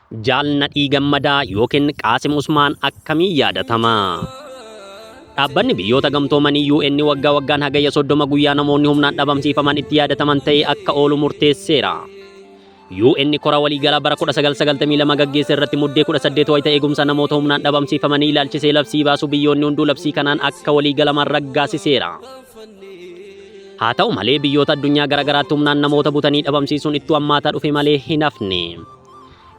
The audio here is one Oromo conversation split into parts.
Jaal Nadhii Gammadaa yookiin Qaasim Usmaan akkamiin yaadatama? Dhaabbanni Biyyoota Gamtoomanii UN waggaa waggaan Hagayya 30 guyyaa namoonni humnaan dhabamsiifaman itti yaadataman ta'ee akka oolu murteesseera. UN kora waliigalaa bara 1992 gaggeesse irratti Muddee 18 wayita eegumsa namoota humnaan dhabamsiifamanii ilaalchisee labsii baasu biyyoonni hunduu labsii kanaan akka waliigalaman raggaasiseera. Haa ta'u malee biyyoota addunyaa garaagaraatti humnaan namoota butanii dhabamsiisuun ittuu hammaataa dhufe malee hin hafne.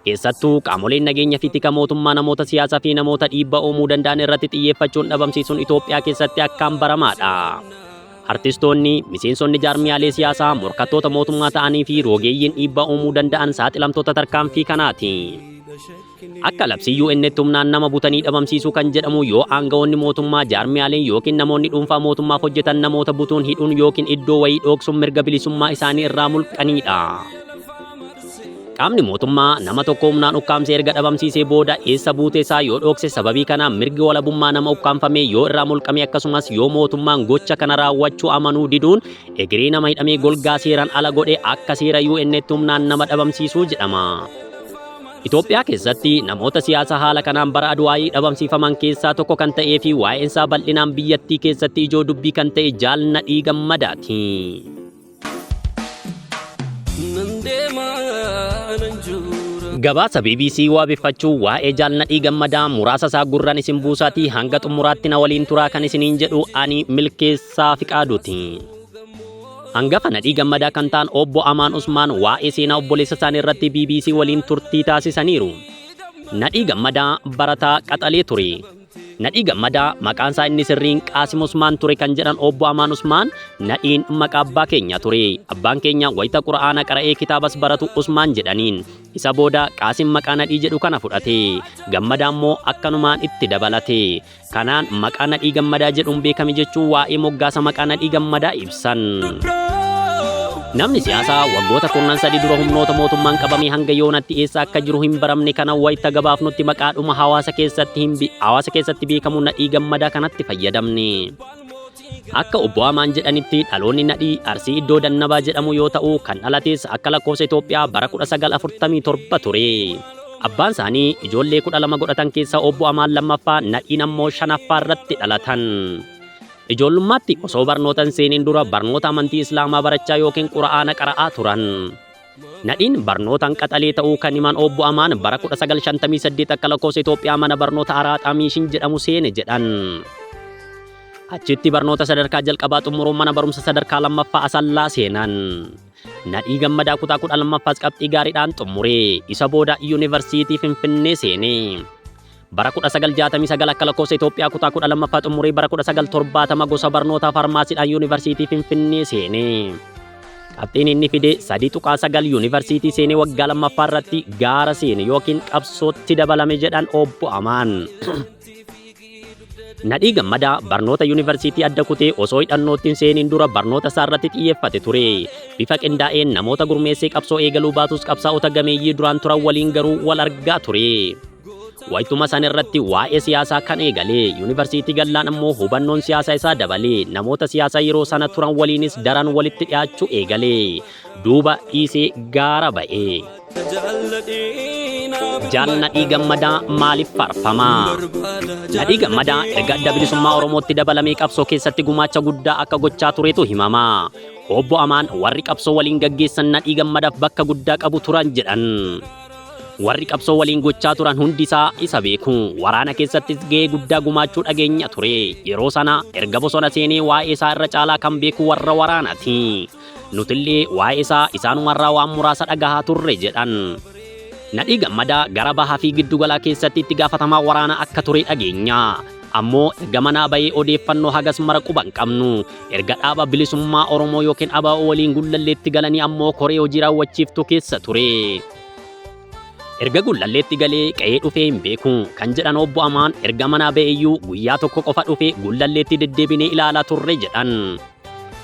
Keessattuu qaamoleen nageenya fi tika mootummaa namoota siyaasaa fi namoota dhiibbaa uumuu danda'an irratti xiyyeeffachuun dhabamsiisuun Itoophiyaa keessatti akkaan baramaadha. Artistoonni, miseensonni jaarmiyaalee siyaasaa, morkattoota mootummaa ta'anii fi rogeeyyiin dhiibbaa uumuu danda'an saaxilamtoota tarkaanfii kanaati. Akka labsii UN'tti humnaan nama butanii dhabamsiisuu kan jedhamu yoo aanga'oonni mootummaa, jaarmiyaaleen yookiin namoonni dhuunfaa mootummaaf hojjetan namoota butuun hidhuun yookiin iddoo wayii dhooksuun mirga bilisummaa isaanii irraa mulqaniidha. Qaamni mootummaa nama tokko humnaan ukkaamsee erga dhabamsiisee booda eessa buutee isaa yoo dhookse sababii kanaan mirgi walabummaa nama ukkaamfamee yoo irraa mulqame akkasumas yoo mootummaan gocha kana raawwachuu amanuu diduun egeree nama hidhamee golgaa seeraan ala godhe akka seera UN'tti humnaan nama dhabamsiisuu jedhama. Itoophiyaa keessatti namoota siyaasaa haala kanaan bara Adwaayii dhabamsiifaman keessaa tokko kan ta'ee fi waa'eensaa bal'inaan biyyattii keessatti ijoo dubbii kan ta'e Jaal Nadhii Gammadaati. Nan deema nan juura. Gabaasa BBC waabeffachuu waa'ee Jaal Nadhii Gammadaa muraasa isaa gurran isin buusaatii hanga xumuraatti na waliin turaa kan isiniin jedhu ani Milkeessaa Fiqaaduuti. Hangafa Nadhii Gammadaa kan ta'an Obbo Amaan Usmaan waa'ee seenaa obboleessa isaanii irratti BBC waliin turtii taasisaniiru. Nadhii Gammadaa barataa qaxalee ture. Nadhii Gammadaa maqaan isaa inni sirriin Qaasim Usmaan ture kan jedhan Obbo Amaan Usmaan, Nadhiin maqaa abbaa keenya ture. Abbaan keenya wayita Qur'aana qara'ee kitaabas baratu Usmaan jedhaniin. Isa booda Qaasim maqaa Nadhii jedhu kana fudhate. Gammadaa immoo akkanumaan itti dabalate. Kanaan maqaa Nadhii Gammadaa jedhuun beekame jechuun waa'ee moggaasa maqaa Nadhii Gammadaa ibsan. Namni siyaasaa waggoota kurnan sadii dura humnoota mootummaan qabamee hanga yoonatti eessa akka jiru hin baramne kana wayita gabaafnutti maqaadhuma hawaasa keessatti hin hawaasa keessatti beekamu Nadhii Gammadaa kanatti fayyadamne. Akka Obbo Amaan jedhanitti dhaloonni Nadhii Arsii iddoo Dannabaa jedhamu yoo ta'u kan dhalates akka lakkoofsa Itoophiyaa bara 1947 ture. Abbaan isaanii ijoollee 12 godhatan keessaa Obbo Amaan lammaffaa Nadhiin ammoo shanaffaa irratti dhalatan. Ijoollummaatti osoo barnoota hin seeniin dura barnoota amantii Islaamaa barachaa yookiin Qura'aana qara'aa turan. Nadhiin barnootaan qaxalee ta'uu kan himan Obbo Amaan bara 1958 akka lakkoofsa Itoophiyaa mana barnoota Araaxaa Miishin jedhamu seene jedhan. Achitti barnoota sadarkaa jalqabaa xumuruun mana barumsa sadarkaa lammaffaa Asallaa seenan. Nadhii Gammadaa kutaa 12ffaas qabxii gaariidhaan xumure. Isa booda Yuunivarsiitii Finfinnee seene. Bara 1969 akka lakkoofsa Itoophiyaa kutaa 12ffaa xumuree bara 1970 gosa barnootaa faarmaasiidhaan Yuunivarsiitii Finfinnee seene. Qabxiin inni fide 3.9 Yuunivarsiitii seenee waggaa lammaffaa irratti gaara seene yookiin qabsootti dabalame jedhan Obbo Amaan. Nadhii Gammadaa barnoota yuunivarsiitii adda kutee osoo hidhannootti hin seeniin dura barnoota isaa irratti xiyyeeffate ture. Bifa qindaa'een namoota gurmeessee qabsoo eegaluu baatus qabsaa'ota gameeyyii duraan turan waliin garuu wal argaa ture. Wayituma san irratti waa'ee siyaasaa kan eegale yuunivarsiitii gallaan ammoo hubannoon siyaasaa isaa dabale namoota siyaasaa yeroo sana turan waliinis daran walitti dhiyaachuu eegale. Duuba dhiisee gaara ba'e. Jaal Nadhii Gammadaa maaliif faarfama? Nadhii Gammadaa erga Adda Bilisummaa Oromootti dabalamee qabsoo keessatti gumaacha guddaa akka gochaa turetu himama. Obbo Amaan warri qabsoo waliin gaggeessan Nadhii Gammadaaf bakka guddaa qabu turan jedhan. Warri qabsoo waliin gochaa turan hundi isaa isa beeku. Waraana keessattis gahee guddaa gumaachuu dhageenya ture. Yeroo sana erga bosona seenee waa'ee isaa irra caalaa kan beeku warra waraanaati. Nutillee waa'ee isaa isaanumarraa waan muraasa dhagahaa turre jedhan. Nadhii Gammadaa gara bahaa fi giddugalaa keessatti itti gaafatamaa waraanaa akka ture dhageenya. Ammoo erga manaa bahee odeeffannoo hagas mara quba hin qabnu. Erga dhaaba bilisummaa Oromoo yookiin ABO waliin Gullalleetti galanii ammoo koree hojii raawwachiiftuu keessa ture. Erga Gullalleetti galee qe'ee dhufee hin beeku kan jedhan Obbo Amaan erga manaa ba'eeyyuu guyyaa tokko qofa dhufe Gullalleetti deddeebinee ilaalaa turre jedhan.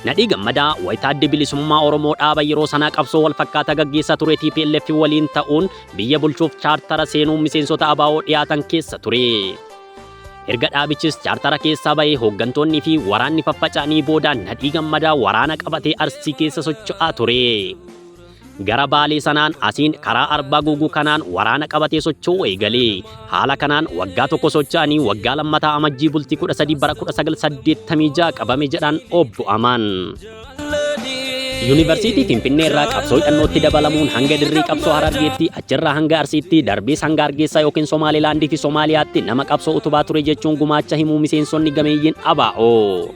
Nadhii Gammadaa wayita Addi Bilisummaa Oromoo dhaaba yeroo sanaa qabsoo wal fakkaataa gaggeessaa ture tplf waliin ta'uun biyya bulchuuf chaartara seenuun miseensota ABO dhiyaatan keessa ture. Erga dhaabichis chaartara keessaa bahee hooggantoonni fi waraanni faffaca'anii booda Nadhii Gammadaa waraana qabatee Arsii keessa socho'aa ture. Gara Baalee sanaan asiin karaa Arbaa Guuguu kanaan waraana qabatee socho'uu eegale. Haala kanaan waggaa tokko socho'anii waggaa lammataa Amajjii bultii 13 bara 1986 qabame jedhan Obbo Amaan. Yuunivarsiitii Finfinnee irraa qabsoo hidhannootti dabalamuun hanga dirree qabsoo Harargeetti, achirraa hanga Arsiitti, darbees hanga Hargeysaa yookiin Somaalilaandii fi Somaaliyaatti nama qabsoo utubaa ture jechuun gumaacha himuu miseensonni gameeyyiin ABO.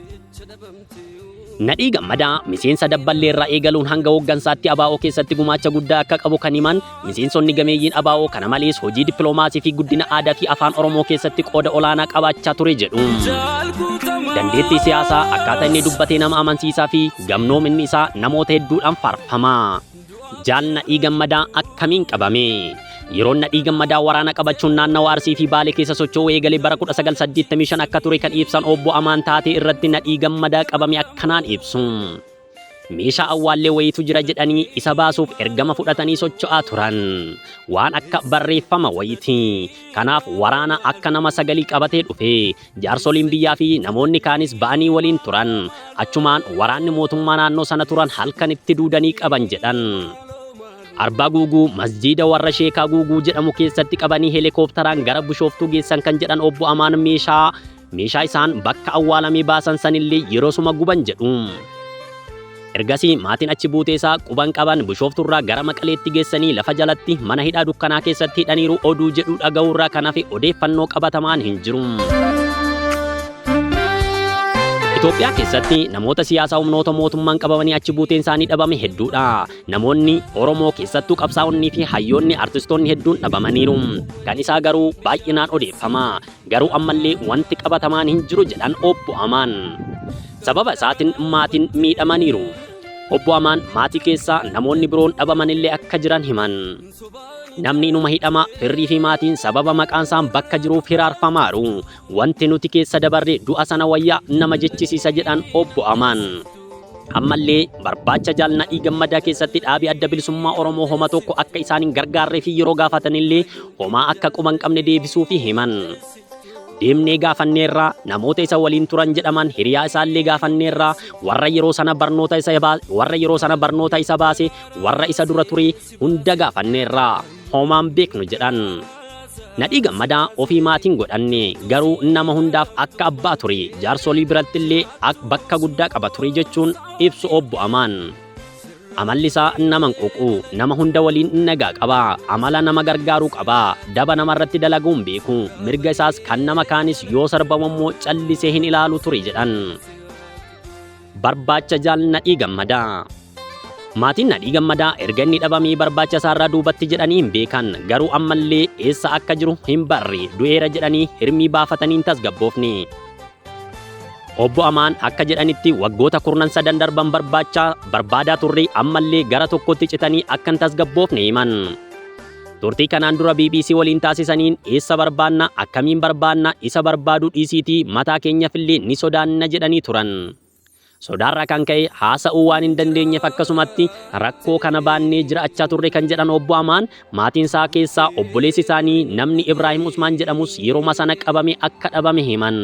Nadhii Gammadaa miseensa dabballee irraa eegaluun hanga hooggansaatti ABO keessatti gumaacha guddaa akka qabu kan himan miseensonni gameeyyiin ABO, kana malees hojii dippiloomaasii fi guddina aadaa fi afaan Oromoo keessatti qooda olaanaa qabaachaa ture jedhu. Dandeettii siyaasaa, akkaataa inni dubbatee nama amansiisaa fi gamnoominni isaa namoota hedduudhaan faarfama. Jaal Nadhii Gammadaa akkamiin qabame? Yeroon Nadhii Gammadaa waraana qabachuun naannawa Arsii fi Baalee keessa socho'uu eegale bara 1985 akka ture kan ibsan Obbo Amaan, taatee irratti Nadhii Gammadaa qabame akkanaan ibsu. Meeshaa awwaallee wayiitu jira jedhanii isa baasuuf ergama fudhatanii socho'aa turan. Waan akka barreeffama wayiiti. Kanaaf waraana akka nama sagalii qabatee dhufe. Jaarsoliin biyyaa fi namoonni kaanis ba'anii waliin turan. Achumaan waraanni mootummaa naannoo sana turan halkan itti duudanii qaban jedhan. Arbaa Guuguu masjiida warra Sheekaa Guuguu jedhamu keessatti qabanii heelikooptaraan gara Bishooftuu geessan kan jedhan Obbo Amaan, meeshaa isaan bakka awwaalamee baasan sanillee yeroosuma guban jedhu. Ergasii maatiin achi buutee isaa quban qaban. Bishoofturraa gara Maqaleetti geessanii lafa jalatti mana hidhaa dukkanaa keessatti hidhaniiru oduu jedhu dhaga'uurraa kan hafe odeeffannoo qabatamaan hin jiru. Itoophiyaa keessatti namoota siyaasaa humnoota mootummaan qabamanii achi buuteen isaanii dhabame hedduudha. Namoonni Oromoo, keessattuu qabsaa'onnii fi hayyoonni, artistoonni hedduun dhabamaniiru. Kan isaa garuu baay'inaan odeeffama. Garuu ammallee wanti qabatamaan hin jiru jedhan Obbo Amaan. Sababa isaatiin maatiin miidhamaniiru. Obbo Amaan maatii keessaa namoonni biroon dhabamanillee akka jiran himan. Namni inuma hidhama, firrii fi maatiin sababa maqaan isaan bakka jiruuf hiraarfamaaru. Wanti nuti keessa dabarre du'a sana wayyaa nama jechisiisa jedhan Obbo Amaan. Ammallee barbaacha Jaal Nadhii Gammadaa keessatti dhaabii Adda Bilisummaa Oromoo homa tokko akka isaan hin gargaarree fi yeroo gaafatanillee homaa akka quba hin qabne deebisuu fi himan. Deemnee gaafanneerraa, namoota isa waliin turan jedhaman, hiriyaa isaallee gaafanneerraa, warra yeroo sana barnoota isa baase, warra isa dura ture hunda gaafanneerraa, homaan beeknu jedhan. Nadhii Gammadaa ofii maatiin godhanne, garuu nama hundaaf akka abbaa ture, jaarsolii birattillee bakka guddaa qaba ture jechuun ibsu Obbo Amaan. Amalli isaa nama hin quuqu, nama hunda waliin nagaa qaba, amala nama gargaaruu qaba, daba namarratti dalaguun beeku, mirga isaas kan nama kaanis yoo sarbamu immoo callisee hin ilaalu ture jedhan. Barbaacha Jaal Nadhii Gammadaa. Maatiin Nadhii Gammadaa erga inni dhabamee barbaacha isaarraa duubatti jedhanii hin beekan, garuu ammallee eessa akka jiru hin barre, du'eera jedhanii hirmii baafatanii hin tasgabboofne. Obbo Amaan akka jedhanitti waggoota kurnan sadan darban barbaacha barbaadaa turre, ammallee gara tokkotti citanii akka hin tasgabboofne himan. Turtii kanaan dura BBC waliin taasisaniin eessa barbaanna, akkamiin barbaanna, isa barbaaduu dhiisiitii mataa keenyafillee ni sodaanna jedhanii turan. Sodaarraa kan ka'e haasa'uu waan hin dandeenyeef akkasumatti rakkoo kana baannee jiraachaa turre kan jedhan Obbo Amaan, maatiin isaa keessaa obboleessi isaanii namni Ibraahim Usmaan jedhamus yeroo sana qabame akka dhabame himan.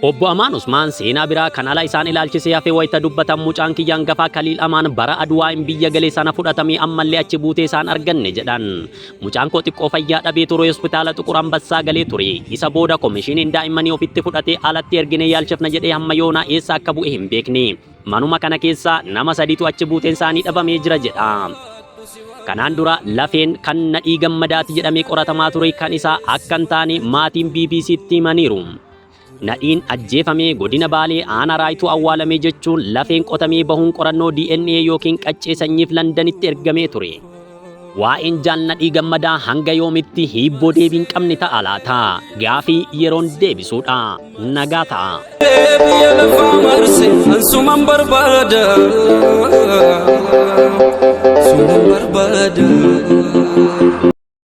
Obbo Amaan Usmaan seenaa biraa kan ala isaan ilaalchisee hafe wayita dubbatan, mucaan kiyya hangafaa Kaliil Amaan bara Aduwaa biyya galee sana fudhatamee ammallee achi buutee isaan arganne jedhan. Mucaan koo xiqqoo fayyaa dhabee ture, hospitaala Xuqur Ambassaa galee ture. Isa booda komishiniin daa'immanii ofitti fudhatee alatti erginee yaalchifna jedhee hamma yoonaa eessa akka bu'e hin beekne. Manuma kana keessa nama sadiitu achi buuteen isaanii dhabamee jira jedha. Kanaan dura lafeen kan Nadhii Gammadaati jedhamee qoratamaa ture kan isaa akka hin taane maatiin BBCtti himaniiru. Nadhiin ajjeefamee godina Baalee aanaa Raayituu awwaalamee jechuun lafeen qotamee bahuun qorannoo DNA yookiin qaccee sanyiif Londanitti ergamee ture. Waa'een Jaal Nadhii Gammadaa hanga yoomitti hiibboo deebii hin qabne ta'a laata? Gaafii yeroon deebisuudha. Nagaa ta'a. Biyya lafaa marse ansuman barbaada, suman barbaada.